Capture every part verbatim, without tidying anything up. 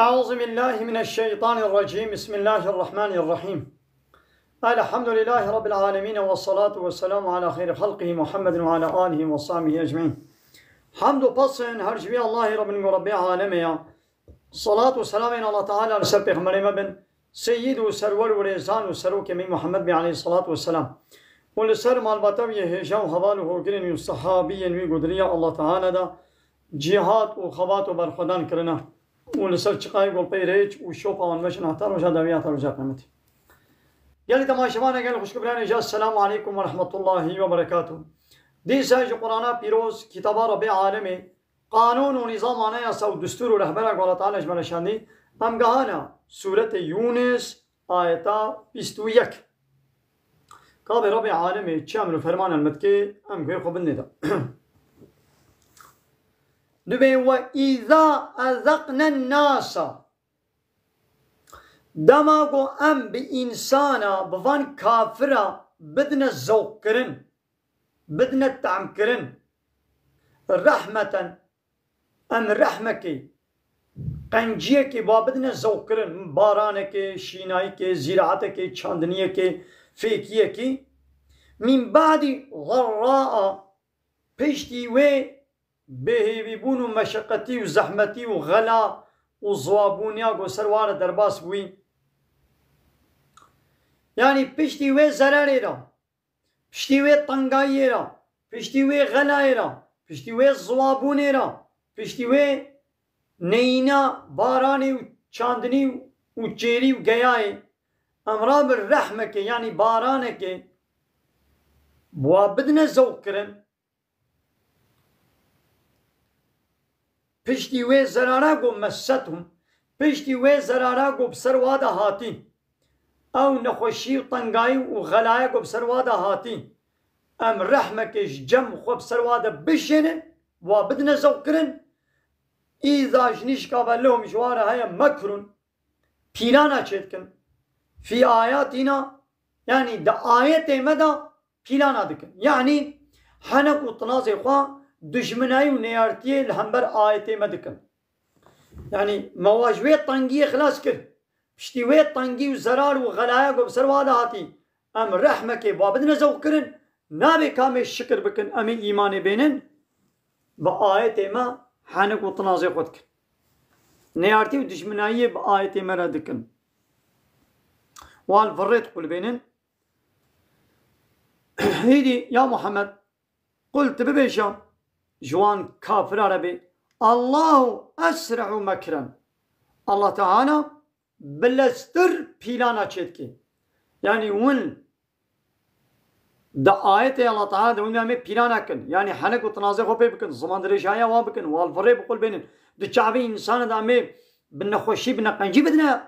أعوذ بالله من الشيطان الرجيم. بسم الله الرحمن الرحيم. الحمد لله رب العالمين، والصلاة والسلام على خير خلقه محمد وعلى آله وصحبه أجمعين. Hamd û pesn her ji vî Allahê re bin ku Rebbê alemê ya. Salat û selamên Allah Teala li ser Pêxemberê me bin, Seyyid û Serwer û Rêzan û Serokê me Muhammed bê aleyhissalatu vesselam. Û li ser malbata wî yê hêja û heval û hogirên wî û sehabiyên wî ku di riya Allah Teala de cîhat û xebat û berxwedan kirine. Û li ser çiqayê ku pey rêç û şopa wan meşin heta roja dawî heta roja qiyametê. Gelî temaşevanê, gelî xwişk û birayê hêja, Esselamu aleykum ve rahmetullahi ve berekatuh. Dîsa ji Qur'ana pîroz, kitaba Rebbê alemê, qanûn û nîzam, anayasa û destûr û rehbera ku Allah Teala ji me re şandî, em gehana Sûretê Yûnis, ayeta bîst û yek. Kabê Rebbê alemê çi emr û ferman em dike, em guhê xwe bidinê de. Dibê, "Ve îza ezaqnen nasa." Dema ku em bi însana, bi van kafira bidine zewqkirin, bidine tehmkirin, rehmeten, em rehmekê, qenciyekê ba bidine zewqkirin, baranekê, şînayikê, zîraetekê, çandiniyekê, fêkiyekê, min ba'dî darraa, piştî wê bêhêvîbûn û meşeqetî û zehmetî û xela û ziwabûniya ku ser wan re derbas bûyî. Yanî piştî wê zererê re, piştî wê tengayiyê re, piştî wê xelayê re, piştî wê ziwabûnê re, piştî wê neyîna baranê û çandinî û çêrî û geyayê, em rabin rehmekê, yanî baranekê, bi wa bidine zewqkirin. Piştî wê zerara ku messethum, piştî wê zerara ku bi ser wa de hatî, ew nexweşî û tengayî û xelaya ku bi ser wa de hatî, em rehmekê ji cem xwe bi ser wa de bişênin, wa bidine zewqkirin, îza ji nîşka ve lehum ji wa re heye mekrun, pîlana çêdikin. Fî ayatîna, yanî di ayetê me de pîlana dikin. Yanî henek û tinazê xwe, dijminayî û neyartiyê li hember ayetê me dikin. Yanî me wa ji wê tengiyê xilas kir. Piştî wê tengî û zerar û xelaya ku bi ser wa de hatî, em rehmekê ba bidine zewqkirin, nabê ka em ê şikir bikin, em ê îmanê bênin, bi ayetê me henek û tinazê xwe dikin. Neyartî û dijminayiyê bi ayetê me re dikin. Wan virêt qulbênin. Hîdî, ya Muhammed, qul, tu bibêje ji wan kafira re bê, Allahu esre'u mekren. Allah Teala bileztir pîlana çêdike. Yanî win di ayetê Allah Teala de win em ê pîlana kin. Yanî henek û tinazê xwe pê bikin, ziman dirêjaya wan bikin, wan virê bi qul bênin. Di çavê însana de em ê bi nexweşî, bi neqencî bidine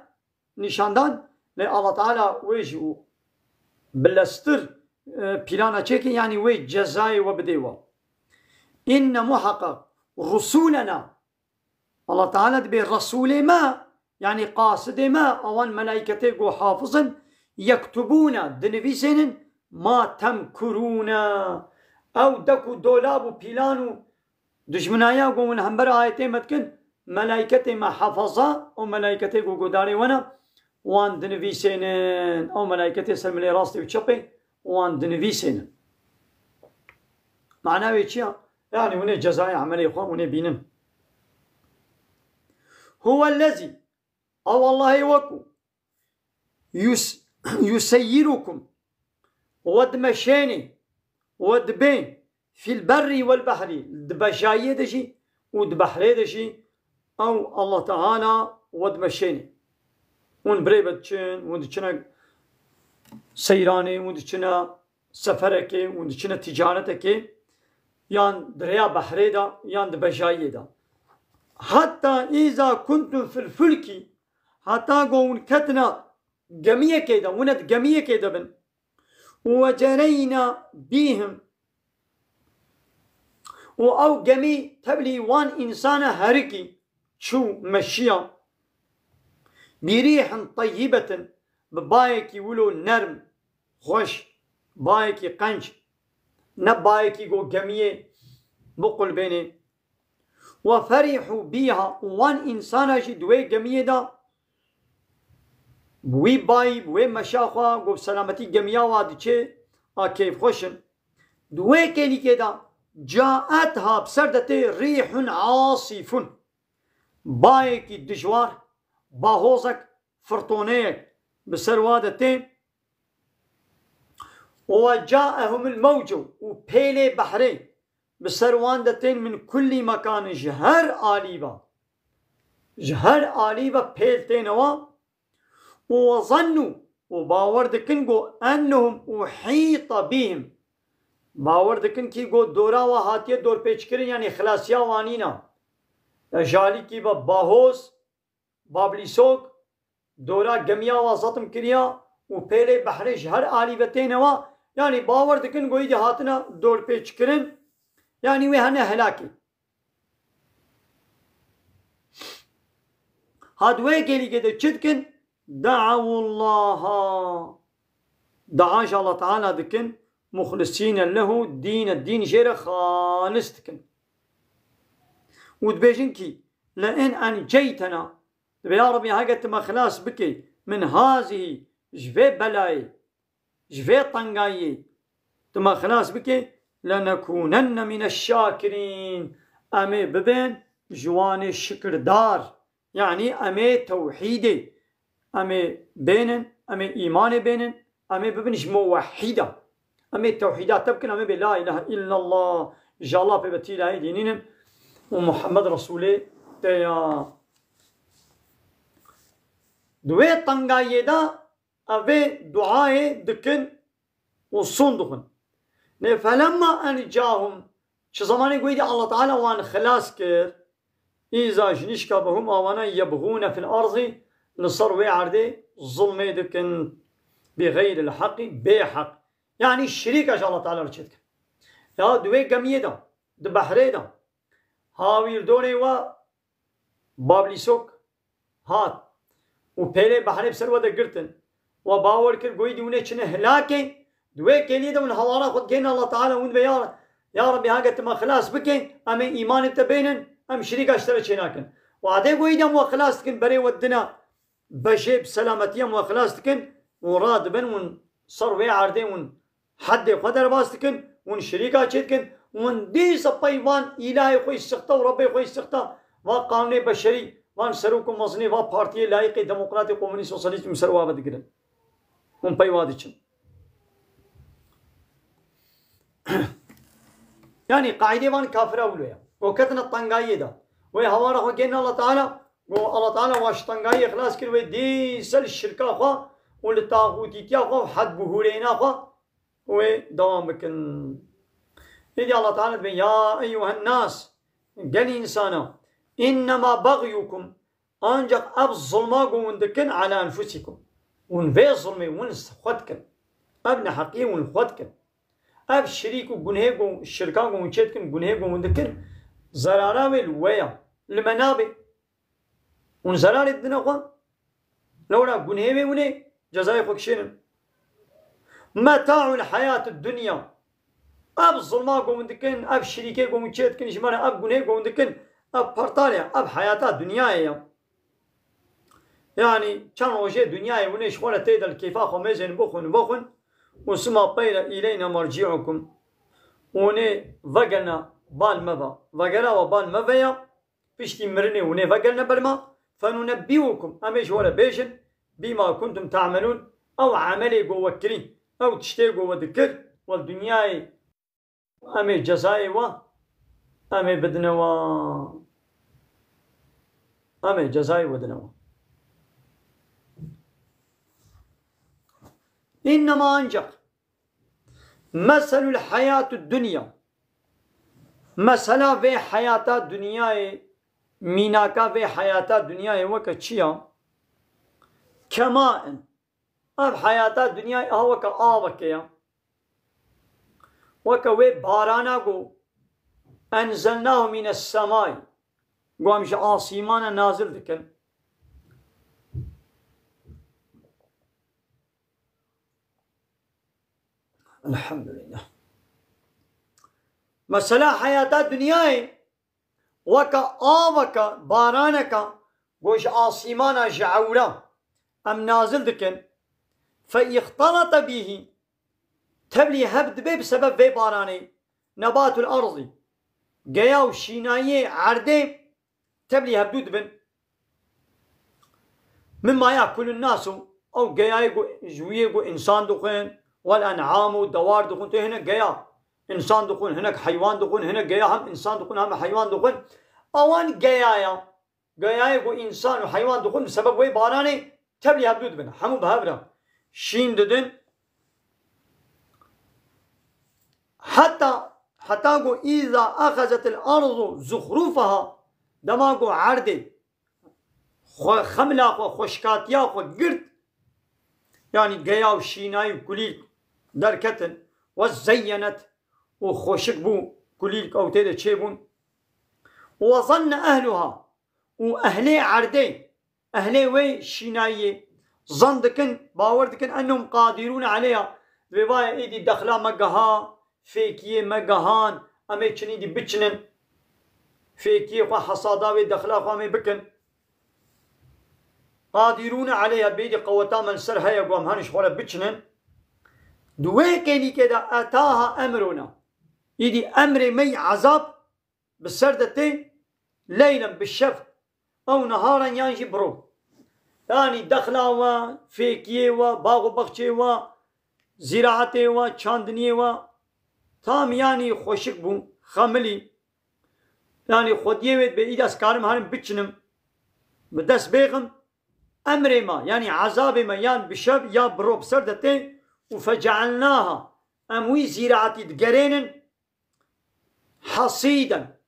nîşandan, lê Allah Teala wê jî û bileztir, e, pîlana çêke, yanî wê cezayê we bidê we. Înne muheqeq rusulena. Allah Teala dibê resûlê me, yanî qasidê me, ewan melaîketê ku hafiz in, yektubûne, dinivîsênin, ma temkurûne. Ew dek û dolab û pîlan û dijminaya ku hûn hember ayetê me dikin, melaîketê me hefaza, ew melaîketê ku guhdarê we ne, wan dinivîsênin. Ew melaîketê ser milê rastê û çepê wan dinivîsênin. Mana wê çi ya? Yanî hûn ê cezayê emelê xwe hûn ê bînin. Huwellezî, ew Allahê we ku yus-, yuseyyirukum, we dimeşênê, we dibê, fil berrî wel behrî, di bejayiyê de jî û di behrê de jî, ew Allah Teala we dimeşênê. Hûn birê ve diçin, hûn diçine seyranê, hûn diçine seferekê, hûn diçine ticaretekê, yan di rêya behrê de, yan di bejayiyê de. Heta îza kuntum fil fulkî, heta ku hûn ketine gemiyekê de, hûn di gemiyekê de bin. Û ve cereyna bîhim. Û ew gemî tevlî wan însana herikî çû, meşiya. Bi rîhin teyyibetin, bi bayekî wilo nerm, xweş, bayekî qenc, ne bayekî ku gemiyê biqulbênê. وفرحوا بها، û wan însana jî di wê gemiyê de bi wî bayî, bi wê meşa xwe, ku bi selametî gemiya wa diçê, a kêfxweş in. Di wê kêlîkê de, جاءتها، bi ser de tê ريح عاصف. Bayekî dijwar, bahozek, firtoneyek bi ser wa de tê. وجاءهم الموج، û pêlê behrê bi ser wan de tên, من كل مكان، ji her alî ve. Ji her alî ve pêl têne wa. وظنوا، û bawer dikin ku أنهم أحيط بهم. Bawer dikin kî ku dora wa hatiye dorpêçkirin, yanî xilasiya wa nîna. Ya ji alîkî ve bahoz, bablîsok, dora gemiya wa zetm kiriya û pêlê behrê ji her alî ve têne wa, yanî bawer dikin ku îdî hatine dorpêçkirin, yanî wê hene helakê. Ha di wê kêlîkê de çi dikin? دعوا الله. Dua ji Allah Teala dikin, مخلصين له الدين، dîn jê re xalis dikin. Û dibêjin kî, لئن أنجيتنا، dibe ya Rebî, heke tu me xilas bikê, من هذه، ji vê belayê, ji vê tengayiyê tu me xilas bikê, لنكونن من الشاكرين، em ê bibên ji wanê şikirdar. Yanî em ê tewhîdê, em ê bênin, em ê îmanê bênin, em ê bibin ji muwehhîda. Em ê tewhîda te bikin, em ê bê la îlahe îllallah, ji Allah pê be tî îlahê dî nînin û Muhammed Resûlê te ya. Di wê tengayiyê de ev ê duayê dikin û son dixwin. Nê, فلما أنجاهم، çi zemanê ku îdî Allah Teala wan xilas kir, îza ji nişka be hûm awana يبغون في الأرض، li ser wê erdê zulmê dikin, بغير الحق، bê heq. Yanî şirîka ji Allah Teala re çêdikin. Ya di wê gemiyê de, di behrê de, hawîrdonê we bablîsok hat û pêlê behrê bi ser we de girtin. We bawer kir, goyî dî hûn ê çine hilakê. Di wê kêliyê de hûn hawara xwe digihînin Allah Teala, hûn dibe ya, ya Rebî, hage tu me xilas bikê, em ê îmanê te bênin, em şirîka ji te re çênakin. Wadê goyî de em we xilas dikin, berê we didine, beşê bi selametî em we xilas dikin û radibin hûn ser wê erdê hûn heddê xwe derbas dikin, hûn şirîka çêdikin, hûn dîsa pey van îlahê xwe yî sixte û Rebbê xwe yî sixte, va qanûnê beşerî, van serok û mezinê, va partiyê layîqê, demokratê, komunîst, sosyalîst û ser wa ve digirin. Hûn pey wa diçin. Yanî qaîdê van kafira wilo ye. Ku ketine tengayiyê de. Wê hawara xwe gêne Allah Teala, ku Allah Teala wa ji tengayiyê xilas kir, wê dîsa li şirka xwe û li taxûtîtiya xwe û hed bihûreyna xwe wê dewam bikin. Êdî Allah Teala dibe, ya eyyuhen nas, gel însana, innema bagyukum, ancak ev zulma ku hûn dikin, ala enfusikum. Hûn vê zulmê hûn li xwe dikin. Ev neheqiyê hûn li xwe dikin. Ev şirîk û gunhê ku, şirkan ku hûn çê dikin, gunhê ku hûn dikin, zerara wê li we ye. Li me nabe. Hûn zerarê didine xwe. Lewra gunhê wê hûn ê cezayê xwe kişênin. Meta'ul hayatid dunya. Ev zulma ku hûn dikin, ev şirîkê ku hûn çê dikin ji me re, ev gunhê ku hûn dikin, ev pertal e, ev heyata dinyayê ye. Yanî çend rojê dinyayê hûn ê ji xwe re tê de li kêfa xwe mêzên bixwin, vexwin û sima peyre îleyna merci'ukum. Hûn ê vegerna bal me ve. Vegera we bal me ve ya. Piştî mirinê hûn ê vegerine ber me, fenunebbîukum, em ê ji we re bêjin, bîma kuntum te'melûn, ew emelê ku we kirî, ew tiştê ku we dikir, we li dinyayê, em ê cezayê we, em ê bidine we, em ê cezayê we dine we. Înnema ancak Meselul hayatid dunya. Mesela vê heyata dinyayê, mînaka vê heyata dinyayê weke çi ya? Kemain. Ev heyata dinyayê ha weke aveke ya. Weke wê barana ku enzelnahu mines semay. Ku em ji asîmana nazil dikin. Elhamdülillah. Mesela heyata dinyayê Weke aveke, baraneke, ku ji asîmana ji ewra em nazil dikin, fe îxtelete bîhî, tevlî hev dibe bi sebeb vê baranê, nebatul erzî, geya û şînayiyê erdê tevlî hevdû dibin. Mimma yakulun nasu, ew geyayê ku ji wiyê ku însan dixwin, wel en'am û dewar dixwin, tê hinek geya însan dixwin, hinek heywan dixwin, hinek geya hem însan dixwin, hem heywan dixwin. Ewan geyaya, geyayê ku însan û heywan dixwin, bi sebeb wê baranê tevlî hevdû dibin. Hemû bi hev re şîn didin. Heta, heta ku îza exezetil arzu zuxrufaha, dema ku erdê xwe, xemla xwe, xweşkatiya xwe girt, yanî geya û şînayî û kulîlk derketin, we zeyyenet û xweşik bû, kulîlk ew tê de çêbûn. Û we zanne ehluha, û ehlê erdê, ehlê wê şînayiyê, zan dikin, bawer dikin, ennehum qadirûne aleyha, divê vaye êdî dexla me geha, fêkiyê me gehan, em ê çinî dî biçinin. Fêkiyê xwe, hesada wê dexla xwe em ê bikin. Qadirûne aleyha, bêdî qeweta me li ser heye ku em herin ji xwe re biçinin. Di wê kêlîkê de etaha emruna. Îdî emrê me yî ezab bi ser de tê, leylen bi şev, ew niharan yan jî bi roj. Yanî dexla we, fêkiyê we, bax û bexçê we, zîraetê we, çandiniyê we, tam yanî xweşik bû, xemilî. Yanî xwediyê wê dibê, îda ez karim herim biçinim, bi dest bêxim, emrê me, yanî ezabê me yan bi şev ya bi roj bi ser de tê û fecealnaha, em wî zîraetî digerênin, hasîden,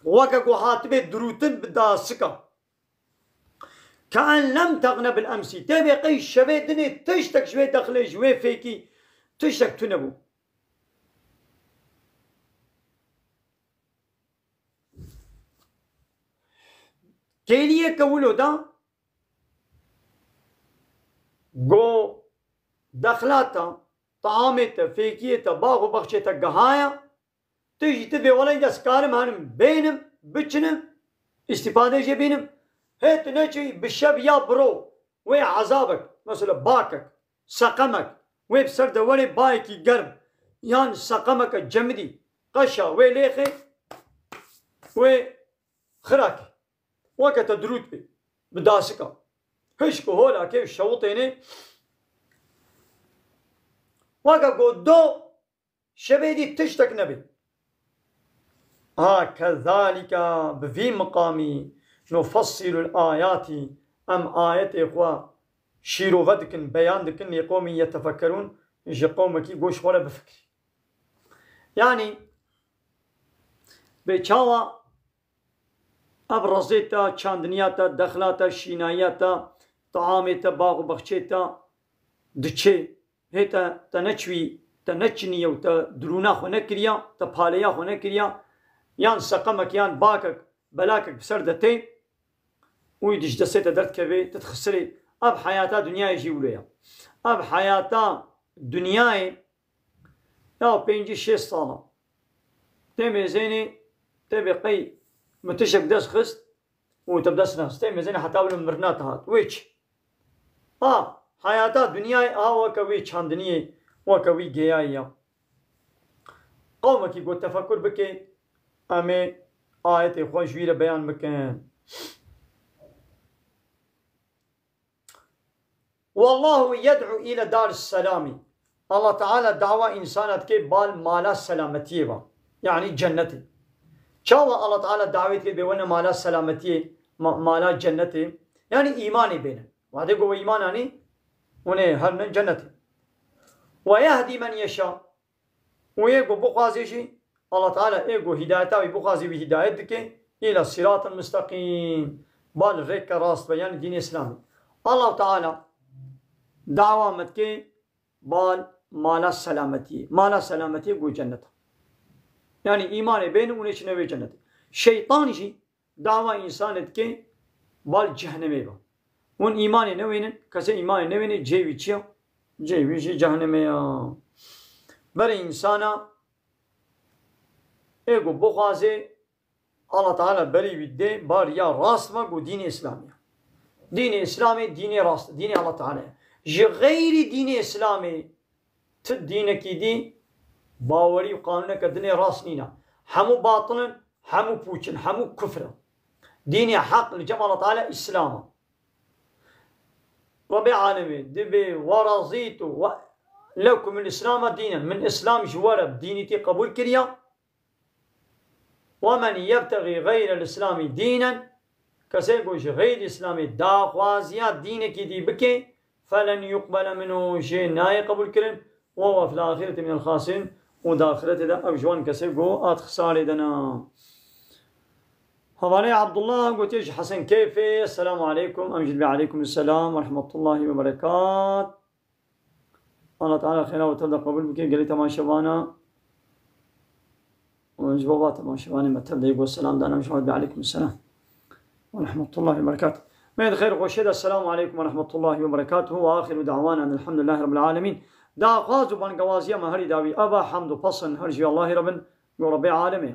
weke ku hatibe dirûtin bi dasika. Ke en lem tegne bil emsî. Tê bê qey şevê dinê tiştek ji wê dexlê, ji wê fêkî tiştek tune bû. Kêliyeke wilo da go dexla te, taamê te, fêkiyê te, bax û bexçê te gehaya, tu jî tu vê welay de ez karim herim bênim, biçinim, îstîfade jê bînim. Hê tu neçî bi şev ya bi roj wê ezabek, mesela bakek, seqemek, wê bi ser de werê bayekî germ, yan seqemeke cemidî, qeşa wê lêxê, wê xirakê. Weke te dirût bê, bi dasika. Hişk û holakê û şewitênê. Weke got do şevê dî tiştek nebê. Ha, kezalika, bi vî miqamî, nufessilul ayatî, em ayetê xwe şîrove dikin, beyan dikin, lê qewmî yetefekkerûn, ji qewmekî goş xwe re bifikirî. Yanî, bê çawa ev rezê te, çandiniya te, dexla te, şînayiya te, taamê te, bax û bexçê te diçê, hê te, te neçwî, te neçiniye û te dirûna xwe nekiriya, te paleya xwe nekiriya, yan seqemek, yan bakek, belakek bi ser de tê, û ji destê te derdikeve, tu dixisirê. Ev heyata dinyayê jî wilo ye. Ev heyata dinyayê ya pêncî şêst sala. Tê mêzênê, tê bê qey min tişek dest xist û te bi dest nexist. Tê mêzênê heta wilo mirina te hat. Wê çi? Ha, heyata dinyayê a weke wê çandiniyê, weke wî geyayî ya. Qewmekî ku tefekur bike, em ê ayetê xwe ji wî re beyan bikin. Wallahu yed'u ile daris selamî. Allah Teala dawa însana dike bal mala selametiyê ve. Yanî cennetê. Çawa Allah Teala dawê dike bê wene mala selametiyê, ma-, mala cennetê? Yanî îmanê bêne. Wadê ku we îman anî, hûn ê herine cennetê. Ve yehdi men yeşa. Û yê ku bixwazê jî, Allah Teala ê ku hîdayeta wî bixwazê wî hîdayet dike, îla siratal musteqîm, bal rêke rast be, yanî dînê Îslamê. Allah Teala dawa me dike bal mala selametiyê. Mala selametiyê ku cennet e. Yanî îmanê bêne û nêçine wê cennetê. Şeytan jî dawa însanê dike bal cehennemê be. Hûn îmanê newênin, kesê îmanê newêne, cihê wî çi ya? Cihê wî jî cehennemê ya. Berê însana ê ku bixwazê Allah Teala berî wî dê bariya rast me ku dînê Îslamê ye. Dînê Îslamê dînê rast, dînê Allah Teala ye. Ji xeyrî dînê Îslamê ti dînekî dî bawerî û qanûneke dinê rast nîne. Hemû batil in, hemû pûç in, hemû kufr in. Dînê heq li cem Allah Teala Îslam e. Rebê alemê dibê, "Ve razîtu ve lekumul Îslame dînen." Min Îslam ji we re dînîtî qebûl kiriya. "Ve men yebtexî xeyrel Îslamî dînen." Kesê ku ji xeyrî Îslamê daxwaziya dînekî dî bike, "felen yuqbele minhu", jê nayê qebûl kirin, "ve huve fil axireti minel xasirîn", û di axiretê de ew ji wan kesê ku hat xisarê de ne. Hevalê Abdullah gotiye ji Hesen Keyfê, "Esselamu aleykum", em jî dibê aleykum selam ve rahmetullahi ve berekat. Allah Teala xêra we tev de qebûl bike, gelî temaşevana. Û ji bo va temaşevanê me tev de yê got selam dane, em ji we dibê aleykum selam ve rahmetullahi ve berekat. Me di xêr xweşê de, "Esselamu aleykum ve rahmetullahi ve berekatuhu ve axiru da'wana enelhamdülillahi rabbil alemin." Daxwaz û bangewaziya me herî dawî eva, hemd û pesin her jî Allahî re bin, go Rebê alemê.